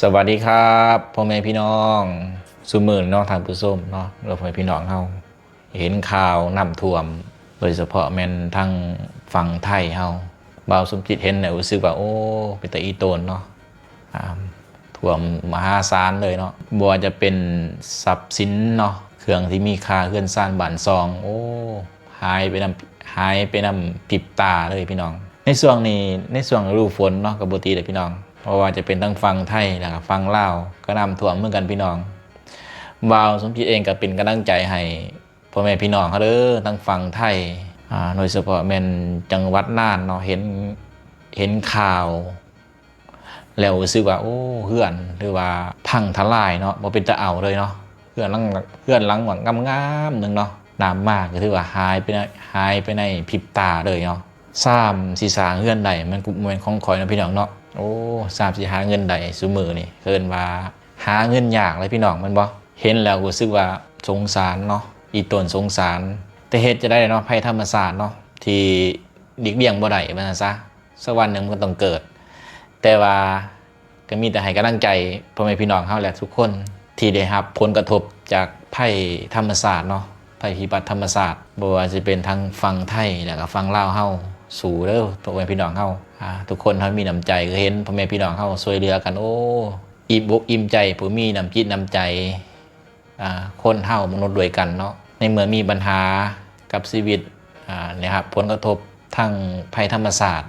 ສະຫວັດດີຄັບ ພໍ່ແມ່ພີ່ນ້ອງ ຊຸມື້ນີ້ເນາະ ທ່ານຜູ້ຊົມເນາະ ແລະ ພໍ່ແມ່ພີ່ນ້ອງເຮົາ ເຫັນຂ່າວນ້ຳຖ້ວມ ໂດຍສະເພາະແມ່ນທາງຝັ່ງໄທເຮົາ ບ່າວສົມຈິດເຫັນແລ້ວຮູ້ສຶກວ່າ ໂອ້ ເປັນຕາອີ່ຕົນເນາະ ອ່າ ຖ້ວມມະຫາສານເລີຍເນາະ ບໍ່ວ່າຈະເປັນຊັບສິນເນາະ ເຄື່ອງທີ່ມີຄ່າ ເຮືອນຊານບ້ານຊ່ອງ ໂອ້ ຫາຍໄປນຳ ຫາຍໄປນຳພິບຕາເລີຍພີ່ນ້ອງ. ໃນຊ່ວງນີ້ ໃນຊ່ວງລະດູຝົນເນາະ ກໍບໍ່ຕິເດ້ພີ່ນ້ອງ ບໍ່ວ່າຈະເປັນທາງຝັ່ງໄທ ແລ້ວກໍຝັ່ງລາວ ກໍນ້ຳຖ້ວມເໝືອນກັນພີ່ນ້ອງ. ບ່າວສົມຈິດເອງກໍເປັນກຳລັງໃຈໃຫ້ພໍ່ແມ່ພີ່ນ້ອງເຮົາເດີ ທາງຝັ່ງໄທ ອ່າ ໂດຍສະເພາະແມ່ນຈັງຫວັດນ່ານເນາະ ເຫັນ ເຫັນຂ່າວ ແລ້ວຮູ້ສຶກວ່າ ໂອ້ ເຮືອນ ຫຼືວ່າພັງທະລາຍເນາະ ບໍ່ເປັນຕາເອົາເລີຍເນາະ ເຮືອນຫຼັງ ເຮືອນຫຼັງງາມໆໜຶ່ງເນາະ ນ້ຳມາກໍຖືວ່າຫາຍໄປໃນ ຫາຍໄປໃນພິບຕາເລີຍເນາະ. ຊາມຊິສ້າງເຮືອນໄດ້ ມັນກໍບໍ່ແມ່ນຂອງຂ້ອຍເນາະພີ່ນ້ອງເນາະ ໂອ້ ຊາມຊິຫາເງິນໄດ້ຊຸມື້ນີ້ ເອີ້ນວ່າຫາເງິນຍາກເລີຍພີ່ນ້ອງ ແມ່ນບໍ່? ເຫັນແລ້ວຮູ້ສຶກວ່າສົງສານເນາະ ອີ່ຕົນສົງສານ ແຕ່ເຮັດຈະໄດ້ເນາະ ໄພທຳມະຊາດເນາະ ທີ່ຫຼີກລ່ຽງບໍ່ໄດ້ວ່າຊັ້ນຊະ ສັກວັນໜຶ່ງມັນກໍຕ້ອງເກີດ ແຕ່ວ່າກໍມີແຕ່ໃຫ້ກຳລັງໃຈພໍ່ແມ່ພີ່ນ້ອງເຮົາແຫຼະທຸກຄົນ ທີ່ໄດ້ຮັບຜົນກະທົບຈາກໄພທຳມະຊາດເນາະ ໄພພິບັດທຳມະຊາດ ບໍ່ວ່າຊິເປັນທາງຝັ່ງໄທ ແລ້ວກໍຝັ່ງລາວເຮົາ ສູ້ເດີພໍ່ແມ່ພີ່ນ້ອງເຮົາ ອ່າ ທຸກຄົນເຮົາມີນ້ຳໃຈ ກໍເຫັນພໍ່ແມ່ພີ່ນ້ອງເຮົາຊ່ວຍເຫຼືອກັນ ໂອ້ ອີ່ມອົກອີ່ມໃຈ ຜູ້ມີນ້ຳຈິດນ້ຳໃຈ ອ່າ ຄົນເຮົາມະນຸດດ້ວຍກັນເນາະ ໃນເມື່ອມີບັນຫາກັບຊີວິດ ອ່າ ໄດ້ຮັບຜົນກະທົບທາງໄພທຳມະຊາດ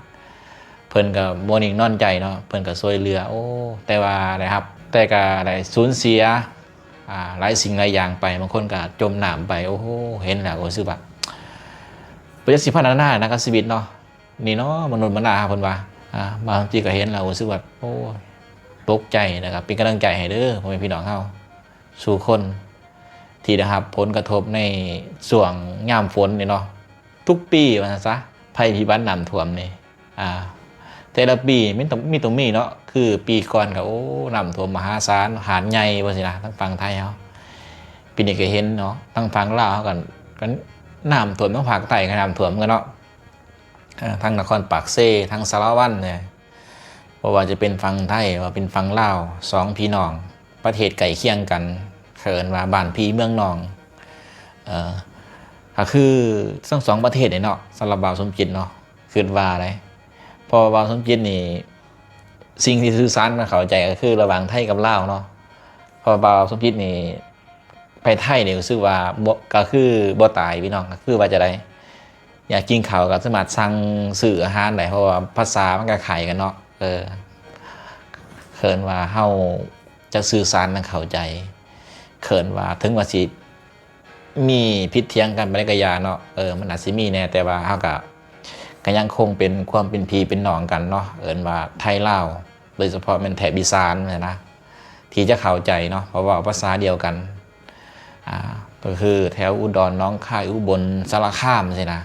ເພິ່ນກໍບໍ່ນິ່ງນອນໃຈເນາະ ເພິ່ນກໍຊ່ວຍເຫຼືອ ໂອ້ ແຕ່ວ່າໄດ້ຮັບ ແຕ່ກໍໄດ້ສູນເສຍ ອ່າ ຫຼາຍສິ່ງຫຼາຍຢ່າງໄປ ບາງຄົນກໍຈົມນ້ຳໄປ ໂອ້ໂຫ ເຫັນແລ້ວກໍຮູ້ສຶກວ່າ ບໍ່ຢາກຊິພັນທະນານະກັບຊີວິດເນາະ ນີ້ເນາະ ມະນຸດມະນາ ເພິ່ນວ່າ ອ່າ ບາງທີກໍເຫັນແລ້ວຮູ້ສຶກວ່າ ໂອ້ ຕົກໃຈ ແລ້ວກໍເປັນກຳລັງໃຈໃຫ້ເດີ ພໍ່ແມ່ພີ່ນ້ອງເຮົາ ສູ່ຄົນທີ່ໄດ້ຮັບຜົນກະທົບໃນຊ່ວງຍາມຝົນນີ້ເນາະ ທຸກປີວ່າຊັ້ນຊະ ໄພພິບັດນ້ຳຖ້ວມນີ້ ອ່າ ແຕ່ລະປີມີຕ້ອງ ມີຕ້ອງມີເນາະ ຄືປີກ່ອນກໍ ໂອ້ ນ້ຳຖ້ວມມະຫາສານ ຫາດໃຫຍ່ວ່າຊີ້ນະ ທາງຝັ່ງໄທເຮົາ ປີນີ້ກໍເຫັນເນາະ ທາງຝັ່ງລາວເຮົາກໍ ກໍນ້ຳຖ້ວມ ທາງພາກໃຕ້ກໍນ້ຳຖ້ວມຄືກັນເນາະ ເອີ ທັງນະຄອນປາກເຊ ທັງສາລະວັນເນຍ ບໍ່ວ່າຈະເປັນຝັ່ງໄທ ວ່າເປັນຝັ່ງລາວ ສອງພີ່ນ້ອງ ປະເທດໃກ້ຄຽງກັນ ເຂົາເອີ້ນວ່າບ້ານພີ່ເມືອງນ້ອງ ເອີ ກໍຄືທັງສອງປະເທດນີ້ເນາະ ສຳລັບບ່າວສົມຈິດເນາະ ຄິດວ່າໄດ໋ ເພາະວ່າບ່າວສົມຈິດນີ້ ສິ່ງທີ່ສື່ສານກັນເຂົ້າໃຈກໍຄືລະຫວ່າງໄທກັບລາວເນາະ ເພາະວ່າບ່າວສົມຈິດນີ້ ໄປໄທນີ້ຮູ້ສຶກວ່າບໍ່ ກໍຄືບໍ່ຕາຍພີ່ນ້ອງ ກໍຄືວ່າຈະໄດ້ ຢາກກິນເຂົ້າກໍສາມາດສັ່ງຊື້ອາຫານໄດ້ ເພາະວ່າພາສາມັນກໍຄ້າຍກັນເນາະ ເອີ ເອີ້ນວ່າເຮົາຈະສື່ສານກັນເຂົ້າໃຈ ເອີ້ນວ່າເຖິງວ່າຊິມີຜິດຖຽງກັນປານໃດກໍຢ່າເນາະ ເອີ ມັນອາດຊິມີແດ່ ແຕ່ວ່າເຮົາກໍ ກໍຍັງຄົງເປັນຄວາມເປັນພີ່ເປັນນ້ອງກັນເນາະ ເອີ້ນວ່າໄທລາວ ໂດຍສະເພາະແມ່ນແຖບອີສານຫັ້ນນະ ທີ່ຈະເຂົ້າໃຈເນາະ ເພາະເວົ້າພາສາດຽວກັນ ອ່າ ກໍຄືແຖວອຸດອນ ໜອງຄາຍ ອຸບົນ ສາລະຄາມຊີ້ນະ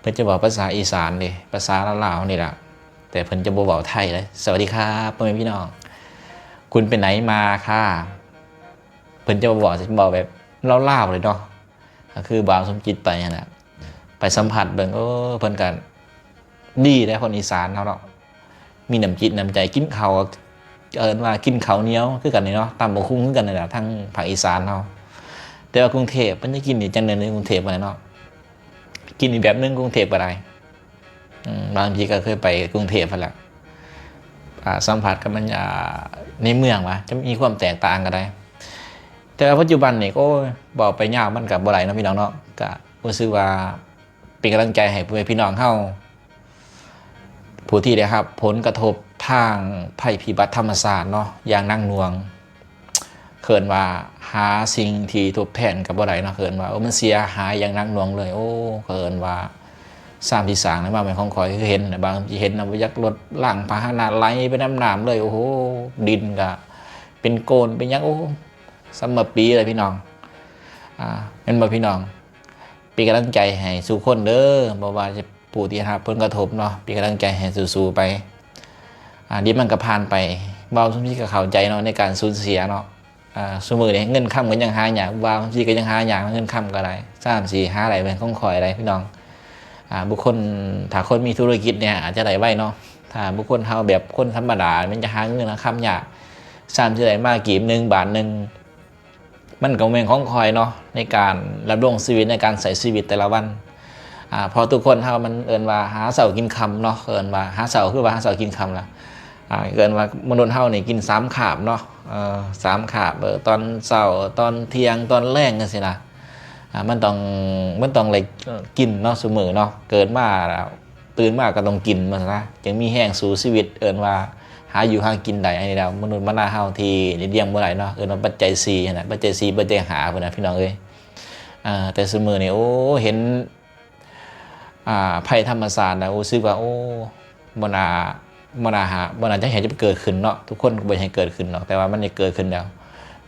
ເພິ່ນຈະເວົ້າພາສາອີສານເດ້ ພາສາລາວໆນີ້ລະ ແຕ່ເພິ່ນຈະບໍ່ເວົ້າໄທເດ້. ສະຫວັດດີຄັບ ພໍ່ແມ່ພີ່ນ້ອງ ຄຸນໄປໄຫນມາຄາ ເພິ່ນຈະເວົ້າ ເວົ້າແບບລາວໆເລີຍເນາະ ກໍຄືບ່າວສົມຈິດໄປຫັ້ນນະ ໄປສຳຜັດເບິ່ງ ເອີ ເພິ່ນກໍດີເດ້ ຄົນອີສານເຮົາເນາະ ມີນ້ຳຈິດນ້ຳໃຈ ກິນເຂົ້າ ເອີ້ນວ່າກິນເຂົ້າໜຽວຄືກັນນີ້ເນາະ ຕຳບັກຫຸ່ງຄືກັນນີ້ແຫຼະ ທາງພາກອີສານເຮົາ ແຕ່ວ່າກຸງເທບເພິ່ນຈະກິນອີກຈັ່ງໜຶ່ງ ໃນກຸງເທບຫັ້ນແຫຼະເນາະ ກິນອີກແບບໜຶ່ງ ກຸງເທບກໍໄດ້ ອືມ ບາງທີກໍເຄີຍໄປກຸງເທບຫັ້ນແຫຼະ ອ່າ ສຳຜັດກັບມັນ ອ່າ ໃນເມືອງວ່າ ຈະມີຄວາມແຕກຕ່າງກັນໄດ໋ ແຕ່ວ່າປັດຈຸບັນນີ້ ໂອ້ຍ ເວົ້າໄປຍາວມັນກໍບໍ່ໄດ້ເນາະ ພີ່ນ້ອງເນາະ ກໍຮູ້ສຶກວ່າ ເປັນກຳລັງໃຈໃຫ້ພໍ່ແມ່ພີ່ນ້ອງເຮົາ ຜູ້ທີ່ໄດ້ຮັບຜົນກະທົບທາງໄພພິບັດທຳມະຊາດເນາະ ຢ່າງໜັກໜ່ວງ ເອີ້ນວ່າຫາສິ່ງທີ່ທົດແທນກໍບໍ່ໄດ້ເນາະ ເອີ້ນວ່າ ໂອ້ ມັນເສຍຫາຍຢ່າງໜັກໜ່ວງເລີຍ ໂອ້ ເອີ້ນວ່າ ຊາມທີ່ສ້າງນັ້ນມາແມ່ນຂອງຂ້ອຍ ຄືເຫັນ ບາງທີເຫັນນະ ບໍ່ຢາກລົດລ້າງພາຫະນະ ໄຫຼໄປນຳນ້ຳເລີຍ ໂອ້ໂຫ ດິນກໍເປັນໂກນເປັນຫຍັງ ໂອ້ ສຳມະປີເລີຍ ພີ່ນ້ອງ ອ່າ ແມ່ນບໍ່ ພີ່ນ້ອງ? ເປັນກຳລັງໃຈໃຫ້ສູ່ຄົນເດີ ບໍ່ວ່າຈະຜູ້ທີ່ຮັບຜົນກະທົບເນາະ ເປັນກຳລັງໃຈໃຫ້ສູ້ໆໄປ ອ່າ ດຽວມັນກໍຜ່ານໄປ ເວົ້າສ່ຳນີ້ກໍເຂົ້າໃຈເນາະ ໃນການສູນເສຍເນາະ ອ່າ ຊຸມື້ນີ້ເງິນຄຳກໍຍັງຫາຍາກ ເວົ້າສ່ຳນີ້ກໍຍັງຫາຍາກ ເງິນຄຳກໍໄດ້ ຊາມຊິຫາໄດ້ແມ່ນຂອງຂ້ອຍໄດ໋ ພີ່ນ້ອງ ອ່າ ບຸກຄົນ ຖ້າຄົນມີທຸລະກິດນີ້ອາດຈະໄດ້ໄວເນາະ ຖ້າບຸກຄົນເຮົາແບບຄົນທຳມະດາ ມັນຈະຫາເງິນຫາຄຳຍາກ ຊ້ຳຊິໄດ້ມາກີບໜຶ່ງ ບາດໜຶ່ງ ມັນກໍບໍ່ແມ່ນຂອງຂ້ອຍເນາະ ໃນການດຳລົງຊີວິດ ໃນການໃຊ້ຊີວິດແຕ່ລະວັນ. ອາ ເພາະທຸກຄົນເຮົາມັນເອີ້ນວ່າຫາເຊົ້າກິນຄ່ຳເນາະ ເອີ້ນວ່າຫາເຊົ້າ ຄືວ່າຫາເຊົ້າກິນຄ່ຳລະ ອາ ເອີ້ນວ່າມະນຸດເຮົານີ້ກິນສາມຄາບເນາະ ເອີ ສາມຄາບ ເອີ ຕອນເຊົ້າ ຕອນທ່ຽງ ຕອນແລງ ຈັ່ງຊີ້ນະ. ອາ ມັນຕ້ອງ ມັນຕ້ອງໄດ້ ເອີ ກິນເນາະ ຊຸມື້ເນາະ ເກີດມາ ຕື່ນມາກໍຕ້ອງກິນ ວ່າຊັ້ນຊະ ຈຶ່ງມີແຮງສູ້ຊີວິດ ເອີ້ນວ່າຫາຢູ່ຫາກິນໄດ້. ອັນນີ້ແຫຼະ ມະນຸດມະນາເຮົາທີ່ຫຼີກລ່ຽງບໍ່ໄດ້ເນາະ ເອີ້ນວ່າປັດໄຈສີ່ຫັ້ນນະ ປັດໄຈສີ່ ປັດໄຈຫ້າພຸ້ນນະ ພີ່ນ້ອງເອີຍ. ອາ ແຕ່ຊຸມື້ນີ້ ໂອ້ ເຫັນ ອາ ໄພທຳມະຊາດນະ ຮູ້ສຶກວ່າ ໂອ້ ບໍ່ໜ້າ ບໍ່ໜ້າຫາ ບໍ່ໜ້າຈະໃຫ້ເກີດຂຶ້ນເນາະ ທຸກຄົນກໍບໍ່ຢາກໃຫ້ເກີດຂຶ້ນດອກ ແຕ່ວ່າມັນໄດ້ເກີດຂຶ້ນແລ້ວ.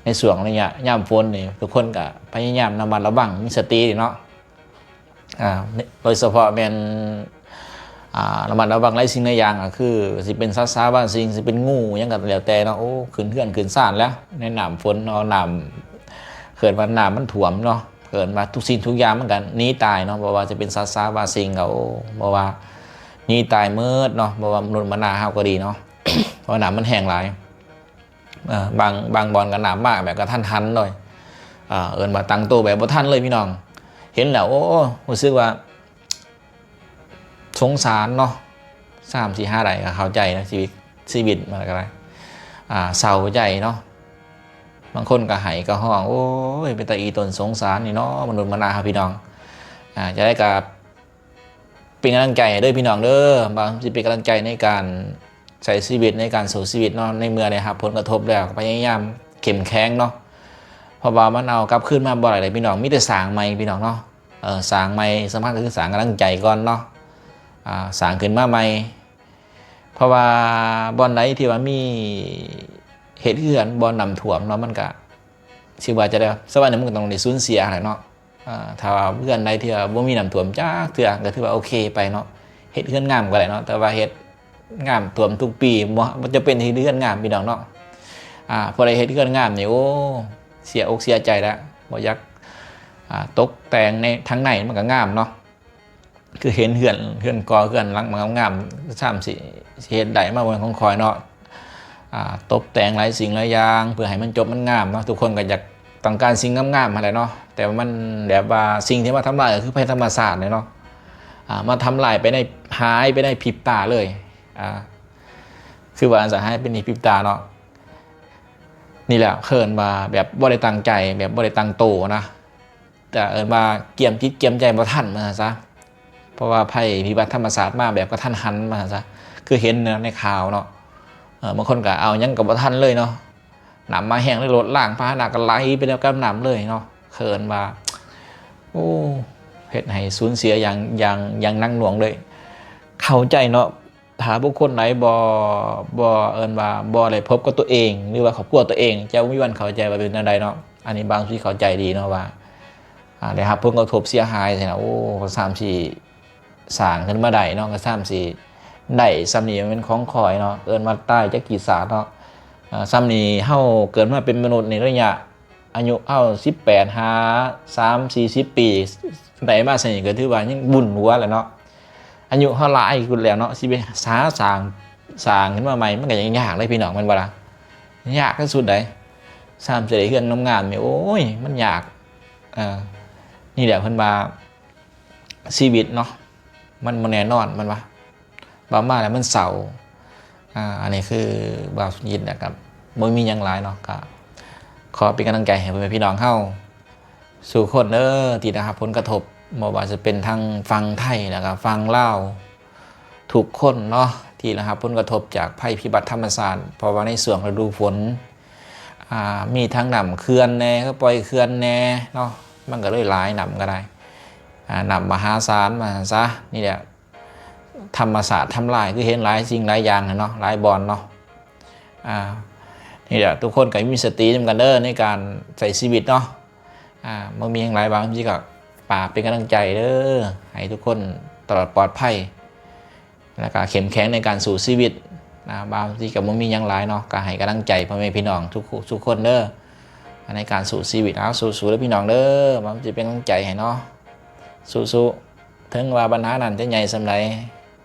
ໃນຊ່ວງໄລຍະຍາມຝົນນີ້ ທຸກຄົນກໍພະຍາຍາມລະມັດລະວັງ ມີສະຕິເນາະ ອາ ໂດຍສະເພາະແມ່ນ ອາ ລະມັດລະວັງຫຼາຍສິ່ງຫຼາຍຢ່າງ ກໍຄືຊິເປັນສັດສາບາງສິ່ງ ຊິເປັນງູຫຍັງກໍແລ້ວແຕ່ເນາະ ໂອ້ ຂຶ້ນເຮືອນຂຶ້ນຊານແລ້ວ ໃນນ້ຳຝົນເນາະ ນ້ຳ ເອີ້ນວ່ານ້ຳມັນຖ້ວມເນາະ ເອີ້ນວ່າທຸກສິ່ງທຸກຢ່າງມັນກໍໜີຕາຍເນາະ ບໍ່ວ່າຈະເປັນສັດສາບາງສິ່ງກໍ ໂອ້ ບໍ່ວ່າໜີຕາຍໝົດເນາະ ບໍ່ວ່າມະນຸດມະນາເຮົາກໍດີເນາະ ເພາະວ່ານ້ຳມັນແຮງຫຼາຍ. ເອີ ບາງ ບາງບ່ອນກໍນ້ຳມາແບບກະທັນຫັນເລີຍ ເອີ້ນວ່າຕັ້ງໂຕແບບບໍ່ທັນເລີຍພີ່ນ້ອງ. ເຫັນແລ້ວ ໂອ້ ຮູ້ສຶກວ່າສົງສານເນາະ ຊ້ຳຊິຫາໄດ້ກໍເຂົ້າໃຈນະ ຊີວິດ ຊີວິດມັນກໍໄດ້ ອາ ເສົ້າໃຈເນາະ. ບາງຄົນກໍໄຫ້ກໍຮ້ອງ ໂອ້ຍ ເປັນຕາອີ່ຕົນສົງສານນີ້ເນາະ ມະນຸດມະນາເຮົາ ພີ່ນ້ອງ. ອາ ຈັ່ງໃດກໍ ເປັນກຳລັງໃຈໃຫ້ເດີພີ່ນ້ອງເດີ ວ່າຊິເປັນກຳລັງໃຈໃນການໃຊ້ຊີວິດ ໃນການສູ້ຊີວິດເນາະ ໃນເມື່ອໄດ້ຮັບຜົນກະທົບແລ້ວ ພະຍາຍາມເຂັ້ມແຂງເນາະ ເພາະວ່າມັນເອົາກັບຄືນມາບໍ່ໄດ້ເລີຍພີ່ນ້ອງ ມີແຕ່ສ້າງໃໝ່ພີ່ນ້ອງເນາະ ເອີ ສ້າງໃໝ່ ສຳຄັນກໍຄືສ້າງກຳລັງໃຈກ່ອນເນາະ ອາ ສ້າງຂຶ້ນມາໃໝ່ ເພາະວ່າບ່ອນໃດທີ່ວ່າມີເຫດເຮືອນ ບ່ອນນ້ຳຖ້ວມເນາະ ມັນກະ ຊິວ່າຈັ່ງໃດ ສະວ່ານີ້ມັນກໍຕ້ອງໄດ້ສູນເສຍຫັ້ນແຫຼະເນາະ. ອາ ຖ້າວ່າເຮືອນໃດທີ່ວ່າບໍ່ມີນ້ຳຖ້ວມຈັກເທື່ອ ກໍຖືວ່າໂອເຄໄປເນາະ ເຮັດເຮືອນງາມກໍໄດ້ເນາະ ແຕ່ວ່າເຮັດນ້ຳຖ້ວມທຸກປີ ບໍ່ ບໍ່ຈຳເປັນເຮັດເຮືອນງາມພີ່ນ້ອງເນາະ. ອາ ຜູ້ໃດເຮັດເຮືອນງາມນີ້ ໂອ້ ເສຍອົກເສຍໃຈແລ້ວ ບໍ່ຢາກ ອາ ຕົກແຕ່ງໃນທາງໃນມັນກໍງາມເນາະ. ຄືເຫັນເຮືອນ ເຮືອນກໍເຮືອນຫຼັງງາມໆ ຊ້ຳຊິ ຊິເຮັດໄດ້ມາ ບໍ່ແມ່ນຂອງຂ້ອຍເນາະ ອາ ຕົບແຕ່ງຫຼາຍສິ່ງຫຼາຍຢ່າງ ເພື່ອໃຫ້ມັນຈົບມັນງາມເນາະ ທຸກຄົນກໍຢາກຕ້ອງການສິ່ງງາມໆຫັ້ນແຫຼະເນາະ ແຕ່ວ່າມັນແບບວ່າສິ່ງທີ່ມາທຳລາຍກໍຄືໄພທຳມະຊາດແຫຼະເນາະ ອາ ມາທຳລາຍໄປໃນ ຫາຍໄປໃນພິບຕາເລີຍ ອາ ຄືວ່າອັນສະຫາຍໄປໃນພິບຕາເນາະ. ນີ້ແຫຼະເອີ້ນວ່າແບບບໍ່ໄດ້ຕັ້ງໃຈ ແບບບໍ່ໄດ້ຕັ້ງໂຕນະ ກະເອີ້ນວ່າກຽມຈິດກຽມໃຈບໍ່ທັນວ່າຊັ້ນຊະ ເພາະວ່າໄພພິບັດທຳມະຊາດມາແບບກະທັນຫັນວ່າຊັ້ນຊະ ຄືເຫັນໃນຂ່າວເນາະ ເອີ ບາງຄົນກະເອົາຫຍັງກໍບໍ່ທັນເລີຍເນາະ ນ້ຳມາແຮງເລີຍ ລົດລາງພາຫະນະກໍໄຫຼໄປນຳກັບນ້ຳເລີຍເນາະ ເອີ້ນວ່າ ໂອ້ ເຮັດໃຫ້ສູນເສຍຢ່າງ ຢ່າງ ຢ່າງໜັກໜ່ວງເລີຍ ເຂົ້າໃຈເນາະ. ຖ້າບຸກຄົນໃດບໍ່ ບໍ່ ເອີ້ນວ່າບໍ່ໄດ້ພົບກັບຕົວເອງ ຫຼືວ່າຄອບຄົວຕົວເອງ ຈະບໍ່ມີວັນເຂົ້າໃຈວ່າເປັນແນວໃດເນາະ. ອັນນີ້ບ່າວສຸດເຂົ້າໃຈດີເນາະວ່າ ອາ ໄດ້ຮັບຜົນກະທົບເສຍຫາຍຊີ້ນະ ໂອ້ ກໍຊ້ຳຊິສ້າງຂຶ້ນມາໄດ້ເນາະ ກໍຊ້ຳຊິໄດ້ສ່ຳນີ້ ມັນແມ່ນຂອງຂ້ອຍເນາະ ເອີ້ນວ່າຕາຍຈັກກີ້ຊາດເນາະ. ອາ ສ່ຳນີ້ເຮົາເກີດມາເປັນມະນຸດໃນໄລຍະ ອາຍຸເຮົາສິບແປດຫາສາມສີ່ສິບປີ ໄດ້ມາສ່ຳນີ້ກໍຖືວ່າຍັງບຸນຫົວແຫຼະເນາະ. ອາຍຸເຮົາຫຼາຍຂຶ້ນແລ້ວເນາະ ຊິໄປຫາສ້າງ ສ້າງຂຶ້ນມາໃໝ່ ມັນກໍຍັງຍາກເດ້ພີ່ນ້ອງ ແມ່ນບໍ່ລະ? ຍາກທີ່ສຸດໃດ໋. ຊ້ຳຊິໄດ້ເຮືອນງາມໆນີ້ ໂອ້ຍ ມັນຍາກ. ເອີ ນີ້ແຫຼະເພິ່ນວ່າຊີວິດເນາະ ມັນບໍ່ແນ່ນອນ ແມ່ນບໍ່? ເວົ້າມາແລ້ວມັນເສົ້າ. ອາ ອັນນີ້ຄືບ່າວສຸດຍິດນະ ກໍບໍ່ມີຫຍັງຫຼາຍເນາະ ກໍຂໍເປັນກຳລັງໃຈໃຫ້ພໍ່ແມ່ພີ່ນ້ອງເຮົາສູ່ຄົນເດີ ທີ່ໄດ້ຮັບຜົນກະທົບ ບໍ່ວ່າຈະເປັນທັງຝັ່ງໄທ ແລ້ວກໍຝັ່ງລາວ ທຸກຄົນເນາະ ທີ່ໄດ້ຮັບຜົນກະທົບຈາກໄພພິບັດທຳມະຊາດ ເພາະວ່າໃນຊ່ວງລະດູຝົນ ອາ ມີທັງນ້ຳເຂື່ອນແດ່ ກໍປ່ອຍເຂື່ອນແດ່ເນາະ ມັນກໍເລີຍຫຼາຍ ນ້ຳກໍໄດ້ ອາ ນ້ຳມະຫາສານວ່າຊັ້ນຊະ. ນີ້ແຫຼະ ທຳມະຊາດທຳລາຍ ຄືເຫັນຫຼາຍສິ່ງຫຼາຍຢ່າງເນາະ ຫຼາຍບ່ອນເນາະ. ອາ ນີ້ແຫຼະ ທຸກຄົນກໍມີສະຕິນຳກັນເດີ ໃນການໃຊ້ຊີວິດເນາະ. ອາ ບໍ່ມີຫຍັງຫຼາຍ ບ່າວຊິກໍຝາກເປັນກຳລັງໃຈເດີ ໃຫ້ທຸກຄົນຕະຫຼອດປອດໄພ ແລ້ວກໍເຂັ້ມແຂງໃນການສູ້ຊີວິດ. ອາ ບ່າວຊິກໍບໍ່ມີຫຍັງຫຼາຍເນາະ ກໍໃຫ້ກຳລັງໃຈພໍ່ແມ່ພີ່ນ້ອງທຸກ ທຸກຄົນເດີ ໃນການສູ້ຊີວິດ. ເອົາ ສູ້ໆເດີພີ່ນ້ອງເດີ ບ່າວຊິເປັນກຳລັງໃຈໃຫ້ເນາະ ສູ້ໆ. ເຖິງວ່າບັນຫານັ້ນຈະໃຫຍ່ສ່ຳໃດ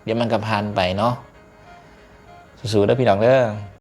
ດຽວມັນກໍຜ່ານໄປເນາະ. ສູ້ໆເດີພີ່ນ້ອງເດີ.